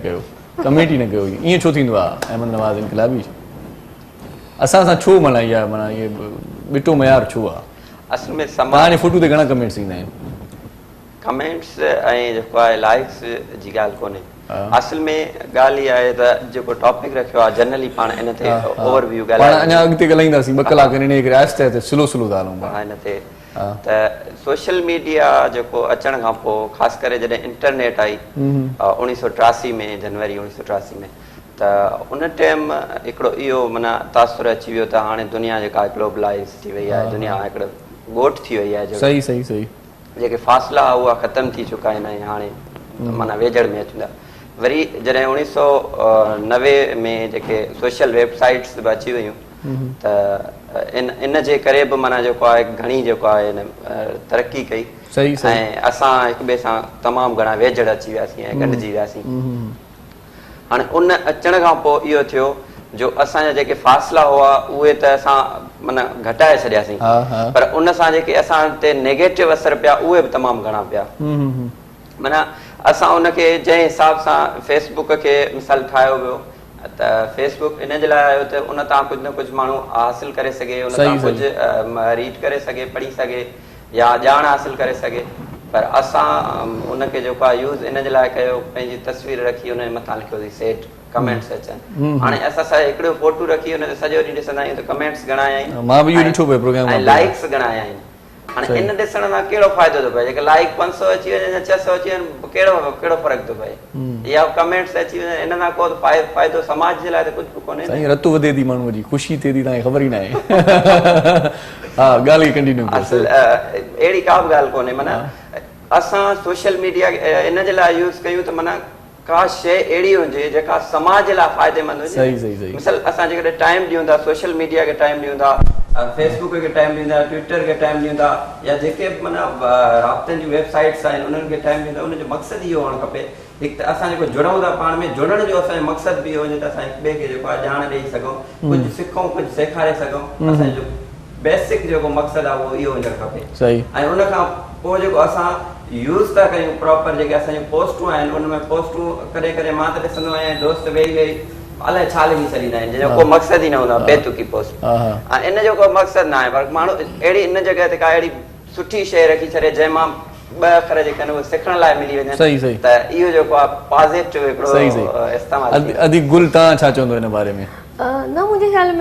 ڪيو ڪمينٽ ئي نه ڪيو ائين ڇو ٿيندو آ احمد نواز انقلابي اسان سان ڇو معنيٰ اها معنيٰ اهي ٻٽو معيار ڇو آ اصل ۾ سماج توهان جي فوٽو تي گهڻا ڪمينٽس ايندا آهن ڪمينٽس ۽ جيڪو آهي لائڪس جي ڳالهه ڪونهي اصل ۾ ڳالهه اها آهي ته جيڪو ٽاپڪ رکيو آهي جنرلي پاڻ ان تي اوور ويو ڳالهايو پاڻ اڃا اڳتي ڳالهائينداسين ٻه ڪلاڪ ان ڪري آهستي آهستي سلو سلو ٿا هلون پاڻ ان تي ته سوشل ميڊيا جيڪو اچڻ کان پوء خاص ڪري جڏهن انٽرنيٽ آئي 1983 ۾ جنوري 1983 ۾ ته ان ٽائيم هڪڙو اهو معنيٰ تاثر اچي ويو ته هاڻي دنيا جيڪا گلوبلائز ٿي وئي آهي دنيا هڪڙو ڳوٺ ٿي وئي آهي صحيح صحيح صحيح جيڪي فاصلا هئا اها ختم ٿي چڪا آهن ۽ هاڻي معنيٰ ويجهڙ ۾ اچون ٿا وري جڏهن 1990 ۾ جيڪي سوشل ويب سائيٽس به اچي ويون ته ان ان جي ڪري به معنيٰ جيڪو آهي گهڻي جيڪو آهي ان ترقي ڪئي صحيح ۽ اسان هڪ ٻئي سان تمام گهڻا ويجهڙ اچي وياسين ۽ ڳنڍجي وياسين هاڻي ان اچڻ کان پوء اهو ٿيو جو اسان جا جيڪي فاصلا هئا اهي ته اسان معنيٰ گهٽائي ڇڏياسين پر ان سان جيڪي اسان تي نيگيٽو اثر پيا اهي به تمام گهڻا پيا معنيٰ اسان ان کي جنهن حساب سان فيس بڪ کي مثال ٺاهيو ويو ته فيس بڪ ان جي لاء آيو ته ان تان ڪجهه نه ڪجهه ماڻهو حاصل ڪري سگهي ان تان ڪجهه ريڊ ڪري سگهي پڙهي سگهي يا ڄاڻ حاصل ڪري سگهي پر اسان ان کي جيڪو آهي يوز ان جي لاء ڪيو پنهنجي تصوير رکي ان جي مٿان لکيوسين سيٽ ڪمينٽس اچن هاڻي اسان سا هڪڙو فوٽو رکي ان تي سڄو ڏينهن ڏسندا آهيون ته ڪمينٽس گهڻا آيا آهن مان به اهو ڏٺو پئي پروگرام ۽ لائڪس گهڻا آيا آهن هاڻي ان ڏسڻ سان ڪهڙو فائدو ٿو پئي جيڪي لائڪ 500 اچي وڃن يا 600 اچي وڃن ڪهڙو ڪهڙو فرق ٿو پئي يا ڪمينٽس اچي وڃن ان سان ڪو فائدو سماج جي لاء ته ڪجهه به ڪونهي سائين رت وڌي ٿي ماڻهوء جي خوشي ٿئي ٿي توهان کي خبر ئي ناهي ها ڳالهه کي ڪنٽينيو ڪيو اصل اهڙي ڪا به ڳالهه ڪونهي معنيٰ اسان سوشل ميڊيا ان جي لاء يوز ڪيون ته معنيٰ ڪا شيء اهڙي هجي جيڪا سماج لاء فائديمند هجي صحيح صحيح صحيح مثال اسان جيڪڏهن ٽائيم ڏيون ٿا سوشل ميڊيا کي ٽائيم ڏيون ٿا فيس بڪ کي ٽائيم ڏيون ٿا ٽوئٽر کي ٽائيم ڏيون ٿا يا جيڪي به معنيٰ رابطن جون ويب سائيٽس آهن انهن کي ٽائيم ڏيون ٿا ان جو مقصد اهو هئڻ کپي هڪ ته اسان جيڪو جڙون ٿا پاڻ ۾ جڙڻ جو اسان جو مقصد به اهو هجي ته اسان هڪ ٻئي کي جيڪو آهي ڄاڻ ڏيئي سگهون ڪجهه سکون ڪجهه سيکاري سگهون اسان جو بيسڪ جيڪو مقصد آهي اهو اهو هجڻ کپي صحيح ۽ ان کان پوء جيڪو اسان يوز ٿا ڪيون پراپر جيڪي اسان جون پوسٽون آهن ان ۾ پوسٽون ڪڏهن ڪڏهن مان ته ڏسندو آهيان دوست ويهي ويهي الائي ڇا لکي ڇڏيندا آهن جنهن جو ڪو مقصد ئي نه هوندو آهي بي تڪي پوسٽ ۽ ان جو ڪو مقصد نه آهي پر ماڻهو اهڙي ان جڳهه تي ڪا اهڙي سٺي شيء رکي ڇڏي جنهن مان ٻه اکر جيڪي آهن اهي سکڻ لاء ملي وڃن صحيح صحيح ته اهو جيڪو آهي پازيٽو هڪڙو صحيح صحيح استعمال ادي گل توهان ڇا چوندو ان باري ۾؟ نه منهنجي خيال ۾